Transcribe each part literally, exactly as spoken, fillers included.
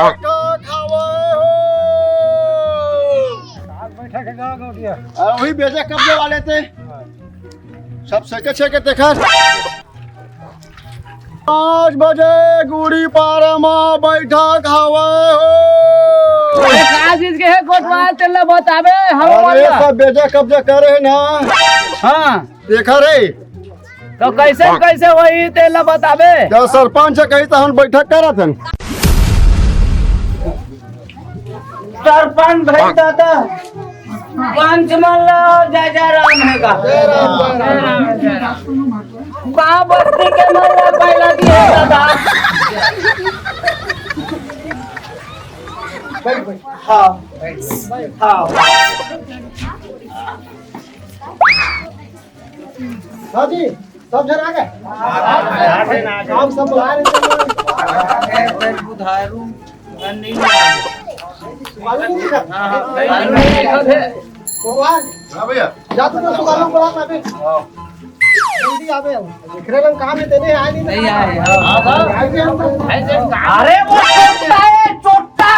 बैठक हवय हो। आज बैठक हे गाँव गौटिया। अरे वही बेजा कब्जे वाले थे। सब सेके छेके देखा। पाँच बजे गुड़ी पारा म बैठक हवय हो। अरे का चीज के हे कोटवाल, तेला बताबे, हम अरे बोलबा। सब बेजा कब्जा करे हे ना। हाँ। देखा रे। तो कैसे, कैसे होही, तेला बताबे। जब सरपंच कही त हम बैठक करत हन। सरपंच भाई दादा, पंच मन ला जय जय राम हे का? का बस्ती के मन ला पहला दिए दादा? हाँ, हाँ। हाँ जी, सब झन आ गए? आप सब बुला रहे थे। बुधारू नहीं। सुकालू नहीं दिखा। हाँ, हाँ। भगवान। हाँ भैया। जा तो, तो सुकालू बुला ना बे। हाँ। जल्दी आवे। एकरे लन काम हे, तेने आए नहीं। नहीं आए, हाँ। हाँ, हाँ। आए भी हम तो। अरे वो चोट्टा है, चोट्टा।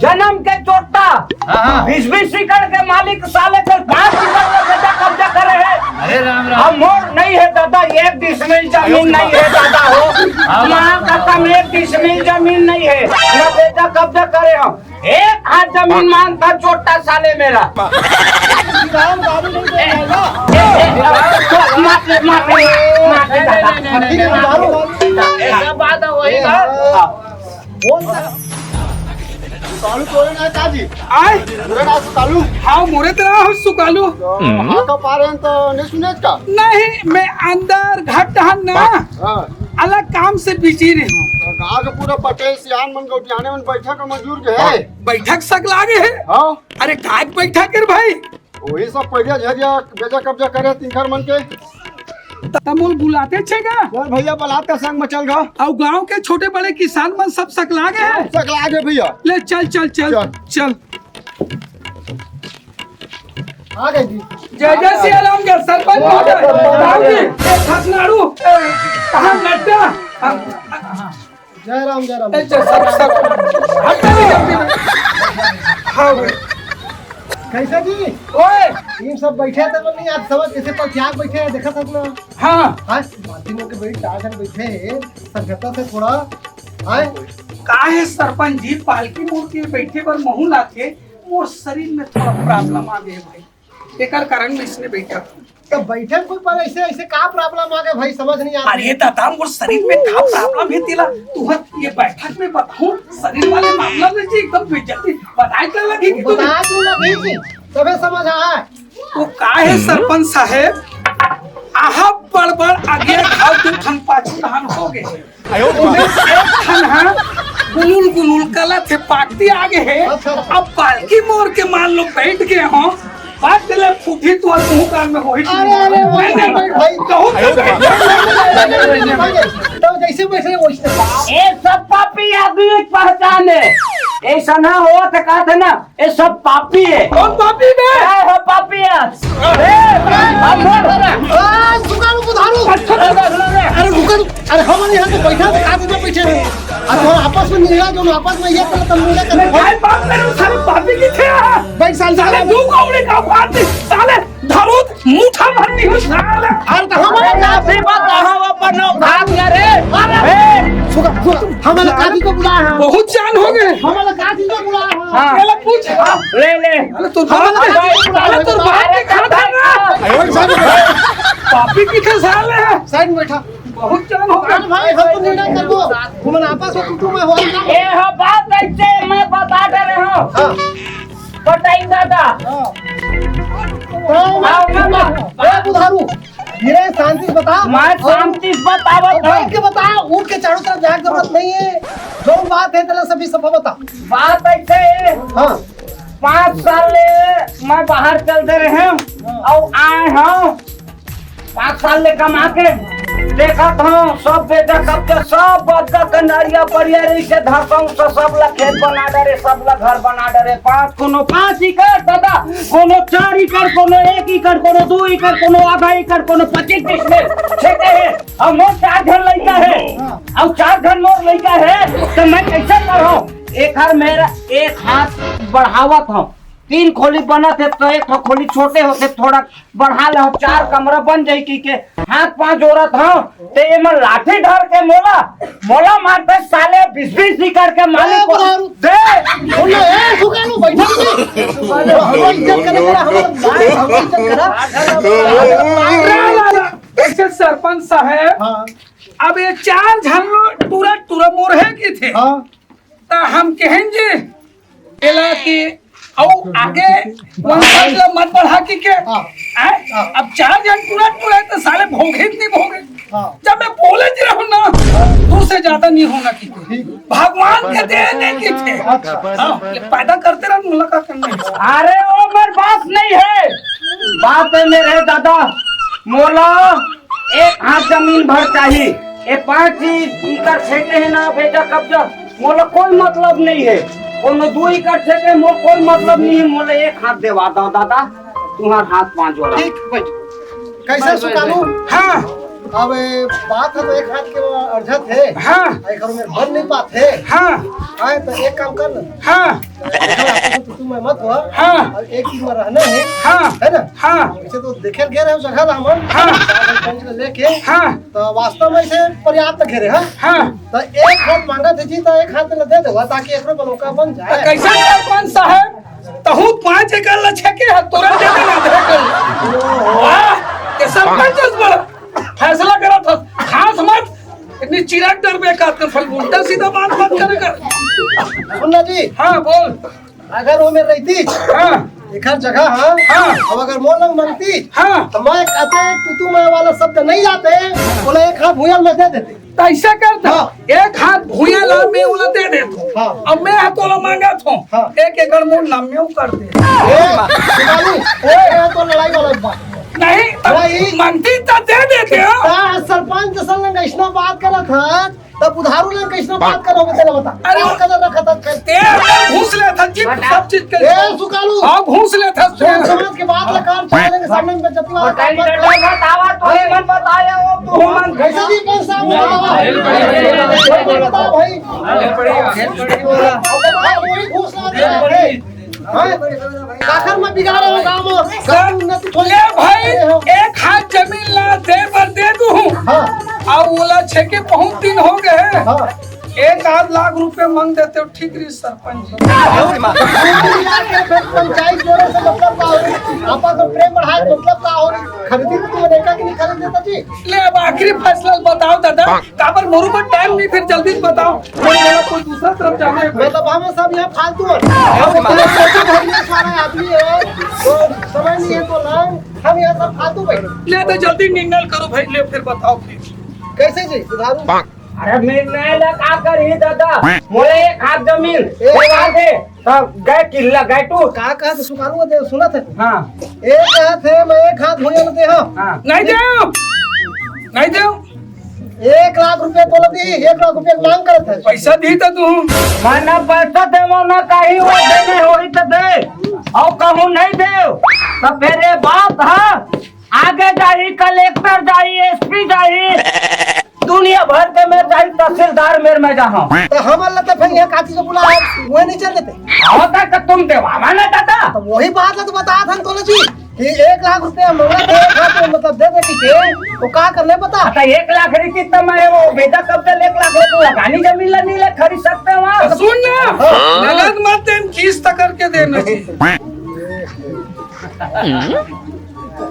जन्म के चोट्टा। हाँ, हाँ। बीस बीस एकड़ के मालिक साले के पाँच एकड़ में बेजा कब्जा करे हे। अरे राम राम। अब मोर नहीं हे दादा, एक डिसमिल जमीन नहीं हे दादा हो। हाँ। माँ कसम, एक डिसमिल जमीन नहीं हे, ना बेजा कब्जा करे हम। एक हाथ जमीन मांगता चोट्टा साले मेरा। राम दारू नहीं दे पाएगा। ए, ए, मार ले, मार ले, मार ले दादा। ठीक है, दारू। ऐसा बात है, वही बात। बोल ना। सुकालू तोरे ना का जी? आए? तोरे ना सुकालू? हाँ, मोरे तरह हो सुकालू। तो हाँ का पा रहे हैं तो नहीं सुने का? नहीं, मैं अंदर घट हन ना। हाँ। अलग काम से बिजी रहे हूँ। तो गाँव के पूरा पटेल सियान मन गौटियाने मन बैठक में मजूर के है। बैठक सक लागे है। हाँ। अरे काय बैठक है रे भाई? वही सब पहले झरिया बेजा कब्जा करे तिनकर मन के। त मोल बुलाते छे का? चल भैया, बलात का संग में चल गा। अउ गांव के छोटे बड़े किसान मन सब सकला गे हे। सकला गे भैया। ले चल, चल, चल, चल। चल। आ गए जी। जय जय सिया राम के सरपंच महोदय, राम जी, ए खसनाड़ू, ए, कहाँ नड्डा? जय राम, जय राम। ए, जय सर, सर। हट जा, जल्दी में। हाँ भाई। कैसे जी? ओए। इन सब बैठे थे, नहीं आज समझ कैसे पर क्या बैठे हैं, देखा था ना। हाँ। आज पार्टी में के भाई चार जन बैठे हैं, सभ्यता से थोड़ा आए। का हे सरपंच जी, पालकी मोर के बैठे पर महू लागे, मोर शरीर में थोड़ा प्रॉब्लम आ गए भाई। एकर कारण मैं इसने बैठा। तो बैठे में कोई पर ऐसे, ऐसे का प्रॉब्लम आ गया भाई, समझ नहीं आता। अरे दादा, मोर शरीर में का प्रॉब्लम है तेला? तुहर ये बैठक में बताऊं, शरीर वाले मामला में जी एकदम बेइज्जती। बताए तो लगी कि तू बता तू लगी कि तबे समझ आए। वो का है सरपंच साहेब, आहा बड़ बड़ आगे खाओ, दू ठन पाछू धान हो गए। आयो। एक ठन हा गुलुल गुलुल कला थे पाकती आगे है। अच्छा, अच्छा। अब पालकी मोर के मान लो बैठ गए हो, बात ले फूटी तो मुंह कान में होई। अरे, अरे, वही नहीं, नहीं, भाई। कहूँ तो आयो। तो जैसे वैसे वैसे। ये सब पापी आदमी पहचान है। ऐसा ना हो तो कहा था ना, ये सब पापी है। कौन पापी बे? क्या है पापी है? ए, हम बोल रहे हैं। ए, सुकालू बुधारू। अच्छा, अच्छा, अच्छा। अरे रुको, अरे हमारे यहाँ तो बैठा तो कागज में पीछे रहे। अब हम आपस में मिला जो आपस में ये तो तम मिला कर मैं भाई बात कर रहा हूँ, सारे पापी की थे। बैठ साल साले साले। दू कौड़ी का बात साले। धरूत मुठा भर नहीं हो साला। अरे तो हमारे अरे काजी ऐसी बात कहाँ वो अपन औकात करे? अरे ए! सुका, सुका, हमारे काजी को बुलाया है। बहुत जान हो गए। हमारे काजी को बुलाया है। हाँ। पहले पूछ। ले, ले। अरे तो हमारे बात काजी को बुलाया है। अरे तो बात नहीं खाता ना। अरे साइड में बैठा। पापी की थे साले। साइड में बैठा। बहुत जान हो गए। अरे भाई, हम तो निर्णय कर दो। तुम आपस में कुटुंब में हो। ए हो बात ऐसे मैं बता दे रहे हो। हाँ। बताई दादा। हाँ। आओ ना, ना। ए, बुधारू, धीरे शांति से बता। मैं और शांति से बतावत और बैठ हूँ। के बता, उठ के चारों तरफ जाए के जरूरत नहीं है। जो बात है, तेरा सभी सब बता। बात ऐसे है, हाँ। पाँच साल ले मैं बाहर चलते रहे हूँ और आए हूँ। पाँच साल ले कमा के देखत हूँ, सब बेटा कब के सब बदका कंडारिया परिया रही से धरता हूँ, तो सब ला खेत बना डरे, सब ला घर बना डरे। पाँच, कोनो पाँच एकड़ दादा, कोनो चार एकड़, कोनो एक एकड़, कोनो दो एकड़, कोनो आधा एकड़, कोनो पच्चीस डिसमिल खेते है। और मोर चार घर लइका है, और चार घर मोर लइका है, तो मैं कैसे पढ़ाऊँ? एकर मेर एक हाथ बढ़ावत हंव, तीन खोली बनत हे त एक ठो खोली छोटे होथे, थोड़ा बढ़ा ले, चार कमरा बन जाही कहिके हाथ पांव जोरत हंव, त एमन लाठी धर के मोला, मोला मारथे साले, बीस बीस एकड़ के मालिक ए, को। बुधारू। दे। सुन ना, ए, सुकालू, बैठा नहीं। सुकालू, हमर इज्जत करे वाला, हमर, हमर इज्जत करा। अइसे सरपंच साहेब, हाँ। अब ये चार झन टूरा टूरा मोर हे कथे। हाँ। त हम कहेन जी, एला कि अउ आगे वंशज ला मत बढ़ा कहिके। हाँ। आय? हाँ। अब चार झन टूरा टूरा हे त साले भोगे त नहीं भोगे। हाँ। जब मैं बोले जी रहूं ना, हाँ। दू से ज्यादा नहीं होना कहिके। ठीक। भगवान के देन हे कथे। अच्छा। हाँ, ये पैदा करते रहो, मुलाकात करने। अरे, ओ मेर बात नहीं हे, बात हे मेर दादा, मोला एक हाथ जमीन भर चाही। ए पांच ही इकर छेके हे ना बेजा कब्जा, मोला कोई मतलब नहीं हे। कोनो दू एकड़ छेके, मोला कोई मतलब नहीं हे। मोला एक हाथ देवा दो दादा, तुम्हार हाथ पांव जोड़ा। ठीक, बैठ। कैसे सुकालू? हाँ। अब ए, बात हे तो एक हाथ के वो अरझत हे। हाँ। एकर में बन नहीं पात हे। हाँ। हाँ, तो एक काम कर ना। हाँ। तो तू मैं मत हो। हाँ। और एक चीज में रहना हे। हाँ। है ना? हाँ। वैसे तो देखे गे रहे जगह ला हमन। हाँ। सरपंच को लेके। हाँ। तो वास्तव में इसे पर्याप्त घेरे, हाँ? हाँ। तो एक हाथ मांगत हे जी, तो एक हाथ में दे देवा, ताकि एकरो बलोका बन जाए। कैसे सरपंच साहब? तहूँ पाँच एकड़ ला छेके हे, तुरंत दे देना, दे कर। वाह, ये सरपंच से बड़ा फैसला करत हस। हाथ मत, इतनी चिराग डर बेकार कर, फल उल्टा सीधा बात मत करे कर। सुन ना जी। हाँ, बोल। अगर वो में रहती, हाँ। एकर जगह, हाँ, हाँ। अब अगर मोर लंग मंगती, हाँ। तो मैं कहते, तू, तू मैं वाला शब्द नहीं आते, बोला, एक हाथ भुइयां में दे देते। तो ऐसा करता, हाँ। एक हाथ भुइयां ला, मैं उला दे देता हूँ। हाँ। अब मैं हाथ वाला मांगा था, हाँ। एक एकड़ मोर नाम में कर दे। ए, शिवानी, ए, ये तो लड़ाई वाला बात। नहीं, तब नहीं। मंगती तो दे देते हो। ता सरपंच सन लंग ऐसना बात करत हस, तब बुधारू लंग कैसना बात करोगे, तेला बता। अरे, बात कदर रखा था। ते अंदर घुस लेथस जी, बता। सब चीज के। ए, सुकालू। हाँ, घुस लेथस। सोच समझ के बात ला कर, चले के सामने में बेइज्जती वाला बताई काम मत कर। बतावा, तू ही मन बताया हो, तू मन। कैसे जी पैसा बतावा? बताओ भाई। अब वही घुस लेथस। हाँ? काखर में बिगाड़े हो गाँव में? गाँव में उन्नति थोड़ी ले भाई, करते हो। एक हाथ जमीन ला दे बर दे दूँ। हाँ। अब ओला छेके बहुत दिन हो गए। हाँ। एक आध लाख रुपए मांग देते हो, ठीक रही सरपंच जी। दू लाख के फिर पंचायत जोड़े से मतलब का हो? आपस में प्रेम बढ़ाए मतलब का हो? खरीदी तो तुम देखा कि नहीं खरीद देता जी? ले अब आखिरी फैसला बताओ दादा, काबर मोरू पर टाइम नहीं, फिर जल्दी से बताओ। मेरे को कोई दूसरा तरफ जाना है। मतलब हमें सब यहाँ फालतू है। हम इतने सोचे धरने सारे आदमी है, तो समय नहीं है तो लाओ, हम यहाँ सब फालतू बैठे। ले तो जल्दी निर्णय करो भाई, ले फिर बताओ फिर। कैसे जी, सुधारू? अरे निर्णय ला का करही दादा, मोला एक हाथ जमीन एक देवा दे, तब गए किल्ला गए टूट। का कहा तो सुकारू दे, सुनत है? हाँ। एक हाथ है, मैं एक हाथ भुइयां दे हो। हाँ। नहीं दे, नहीं दे। एक लाख रुपया तोला दी, एक लाख रुपया मांग करत है। पैसा दी तो तू। मैं ना पैसा देवो ना कहीं, वो देने होई तो दे, और कहूँ नहीं देव, तो फिर ये बात है, आगे जाही, कलेक्टर जाही, एसपी जाही, दुनिया भर के मेर जाही, तहसीलदार मेर मैं जाहूँ। तो हम अल्लाह तो फिर यहाँ काची को बुला है, वो नहीं चल देते। और तक तुम देवावा ना दादा। तो वही बात है तो बता था तोला जी। कि एक लाख रुपया मंगा थे, एक लाख में मतलब दे दे के, वो का करने बता? अच्छा, एक लाख रही थी तब मैं वो बेटा कब तक एक लाख रुपया लगानी जमीन ला नहीं ले खरीद सकते हो आप? सुन ना, हाँ। नगद मत देन, किस्त करके देना जी।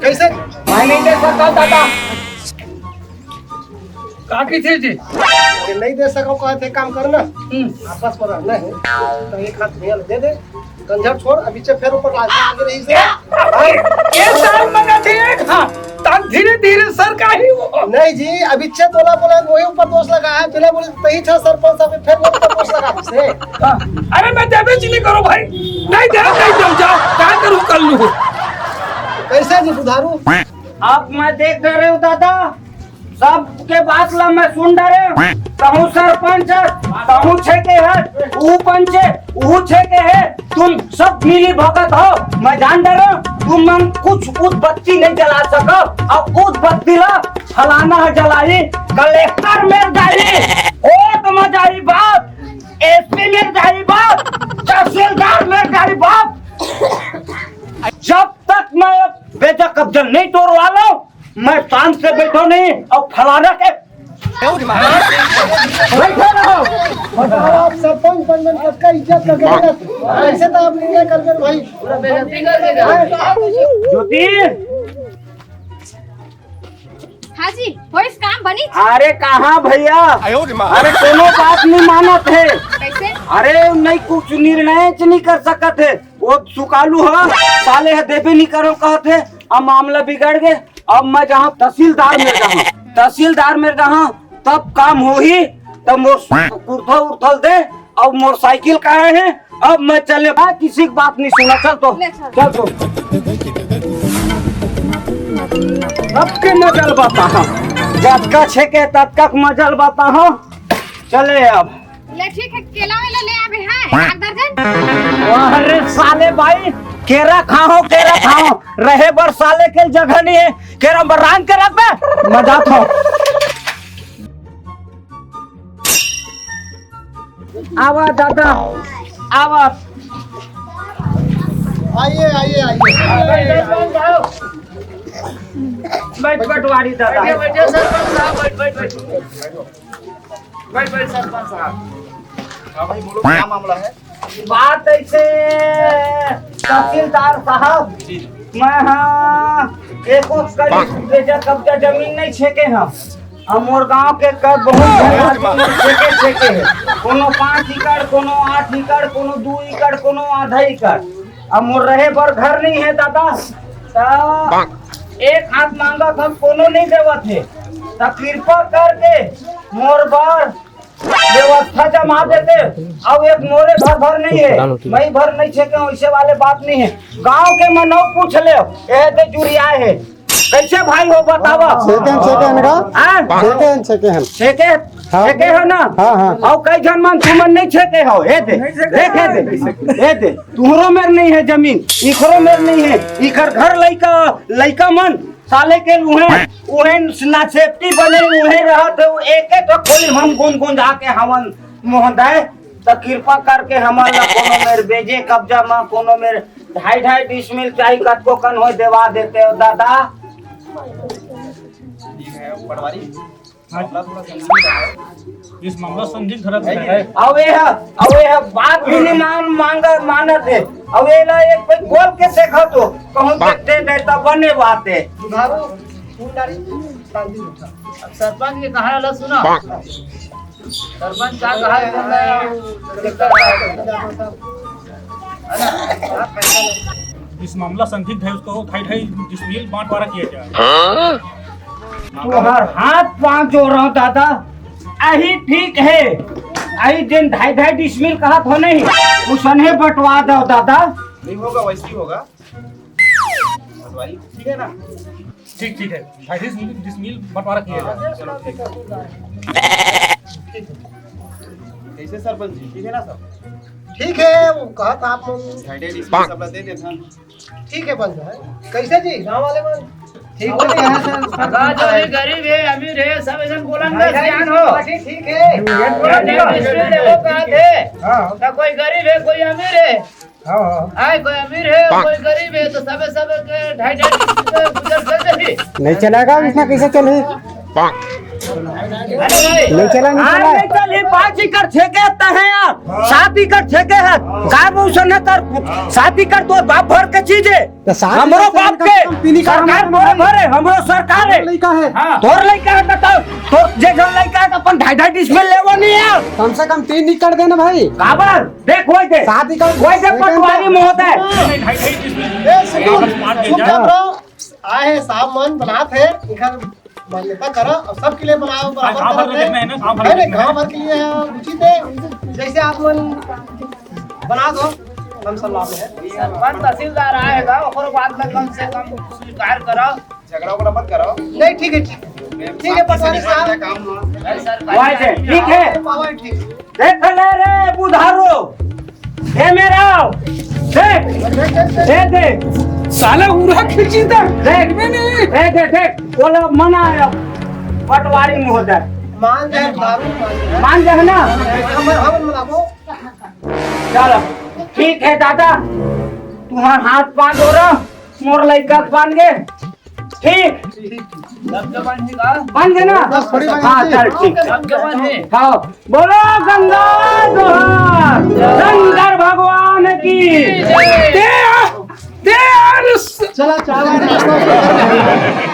कैसे? मैं नहीं दे सकता दादा। का कहिथे जी? ये नहीं दे सको, कहे थे काम करना। हम्म। आपस में रहना है। तो एक हाथ भैया दे दे। गंझट छोड़, अभी से फिर ऊपर लालसा आगे रही से। ये साल मंगा थे एक हाथ। तान धीरे धीरे सर का ही वो। नहीं जी, अभी से तोला बोला, वही ऊपर दोष लगा है। तोला बोले, तही था सरपंच साहब, फिर वो ऊपर दोष लगा से। हाँ। अरे मैं देवे जी नहीं करो भाई। नहीं दे, नहीं दे, जाओ। क्या करूँ कर लूँ। कैसे जी बुधारू? आप मैं देख रहे हो दादा, सबके बात ला मैं सुन डरे, कहूँ सरपंच, कहूँ छेके है, ऊ पंचे, ऊ छेके है, तुम सब मिली भगत हो, मैं जान डरे, तुम मन कुछ उदबत्ती नहीं जला सको, अब उदबत्ती ला फलाना है जलाई, कलेक्टर में जाई, कोर्ट में जाई बात, एसपी में जाई बा, तो नहीं, अब फलाना के बैठे रहो। बताओ, आप सरपंच बन बन के का इज्जत करके रखत? ऐसे तो आप नहीं करते भाई। ज्योति, हाँ जी, होइस काम बनिस? अरे कहाँ भैया, अरे कोनो बात नहीं मानत हे। कैसे? अरे नहीं, कुछ निर्णय च नहीं कर सकत हे। वो सुकालू ह, साले ह देबे नहीं करो कहत हे। अब मामला बिगड़ गे। अब मैं जाहूँ तहसीलदार मेर जाहूँ, तहसीलदार मेर जाहूँ, तब काम होही। तब मोर कुर्ता उर्था ल दे, अब मोर साइकिल कहाँ हे? अब मैं चले, मैं किसी की बात नहीं सुना। चल तो, ले चल। चल तो। सबके मजल बताहूँ, जतका छेके ततका के मजल बताहूँ। चले अब। ले ठीक हे, केला वेला ले आबे, हाँ, एक दर्जन। अरे साले भाई, केरा खाहूँ, केरा खाहूँ, रहे बर साले के जगह नहीं हे, केरा बर रांध के रखबे, मैं जात हूँ। आवा दादा, आवा। आइए, आइए, आइए। बैठ, पटवारी दादा। बैठ, बैठ, सरपंच साहब, बैठ, बैठ, बैठ। बैठ, बैठ, सरपंच साहब। हाँ भाई, बोलो, क्या मामला है? बात ऐसे, तहसीलदार साहब, मैं हाँ, एको कड़ी बेजा कब्जा जमीन नहीं छेके हम। अब मोर गांव के कब बहुत झन आदमी छेके, छेके हे। कोनो पाँच एकड़, कोनो आठ एकड़, कोनो दू एकड़, कोनो आधा एकड़। अब मोर रहे बर घर नहीं हे दादा, त एक हाथ मांगत हम, कोनो नहीं देवत हे। त कृपा करके मोर बर व्यवस्था जमा देते। अब एक मोरे घर भर नहीं हे, मैं भर नहीं छेके, वैसे वाले बात नहीं हे। गांव के मनऊ पूछ ले, ये दे जुरिया हे। कैसे भाई हो बतावा? छेके हन, छेके हन का? हाँ? छेके हन, छेके हन। छेके, हाँ। छेके हो ना? हाँ, हाँ। और कई झन मन तुमन नहीं छेके हो, हे दे, देख हे दे, हे दे, तुहरो मेर नहीं हे जमीन, इखरो मेर नहीं हे, इखर घर लइका, लइका मन साले के उहे, उहे ना सेफ्टी बने, उहे रहत हे, एक एक ठो खोली हम गुन गुन जाके हवन महोदय। त कृपा करके हमन ला कोनो मेर बेजे कब्जा म, कोनो मेर ढाई ढाई डिसमिल चाही, कतको कन होय देवा देते हो दादा। ठीक है पटवारी, मामला थोड़ा संदिग्ध है। इस मामला संदिग्ध रख रहा है। अब ये ह, अब ये ह बात भी नहीं मान, मांगा, मानत हे। अब ये ला एक पे बोल के देखा तो, कहूँ देखते नहीं तब बने बात हे। दुधारू, फूलदारी, शांति रखा। अब सरपंच के कहा ला सुना। सरपंच का कहा है, बोल रहा है, दिक्कत है। है ना? इस मामला संदिग्ध है, उसको ढाई ढाई डिसमिल बांटवारा किया जाए। तुहर हाथ पांव जोड़ो दादा, अही ठीक हे। अही जेन ढाई ढाई डिसमिल कहत हो नहीं, उसने बंटवा दो दादा। नहीं होगा, वैसे ही होगा। पटवारी, ठीक है ना? ठीक, ठीक है। ढाई डिसमिल बंटवारा किया जाए। हाँ, चलो, ठीक है। कैसे सरपंच जी, ठीक है ना सब? ठीक है, वो कहा था आप लोग। ढाई ढाई डिसमिल सब ला दे देता। ठीक है, बन जाए। कैसे जी, गांव वाले मन? ठीक तो है सर, सब हाँ, जो भी गरीब है, अमीर है, सब एकदम बोलन का सियान हो। ठीक है। ये बोलन का सियान हो। हाँ। ना कोई गरीब है, कोई अमीर है। हाँ, हाँ। आए, कोई अमीर है, कोई गरीब है, तो सबे, सबे के ढाई ढाई रुपये गुजर कर दे। नहीं चलेगा, इसमें कैसे चले? अरे भाई, नहीं चला, नहीं हाँ, चला। नहीं चली, पाँच एकड़ छेके त है यार, सात एकड़ छेके है, का वो उसने कर, सात एकड़ तो बाप भर के चीज है, तो सात हमरो एकड़ बाप कम से के कम तीन एकड़ सरकार हमारे तोरे भरे, हमरो सरकार है। लइका है। हाँ। तोर लइका है, बताओ, तोर जे जन लइका है, तो अपन ढाई ढाई डिसमिल लेवो नहीं यार। कम से कम तीन एकड़ देना भाई। काबर? देख, वही दे। शादी का वही दे, पटवारी महोदय। ए, सुनो, चुपचाप रहो। आए हैं साहब मन, बनात है, इधर मान्यता करा और सबके लिए बनाओ, बराबर गाँव भर करते में हैं। देखना है ना, गाँव भर है में ना, देखना है। गाँव भर के लिए उचित है, जैसे आप मन बना दो, हम सब लाभ है। सरपंच तहसीलदार आएगा, ओकरो बाद में कम से कम स्वीकार करो। झगड़ा उगड़ा मत करो। नहीं, ठीक है, ठीक है। ठीक है, पटवारी साहब। काम हुआ। भाई से, ठीक है। बाबा, ठीक। देख ले रे बुधारो, हे मेरा, देख, दे दे। साला उरा खींची था। देख, नहीं, नहीं। दे दे, देख, बोला मना है अब, पटवारी महोदय। मान जाए, दारू मान जाए। मान जाए ना? हम, हम मनाबो। चलो, ठीक है दादा, तुम्हार हाथ पाँच हो रहा, मोर लइका बांध के। ठीक। बंद है ना? हाँ, चल, ठीक। हाँ, बोलो गंगा जोहार, शंकर भगवान की। ते आ, ते आ, चला, चाय वाय नाश्ता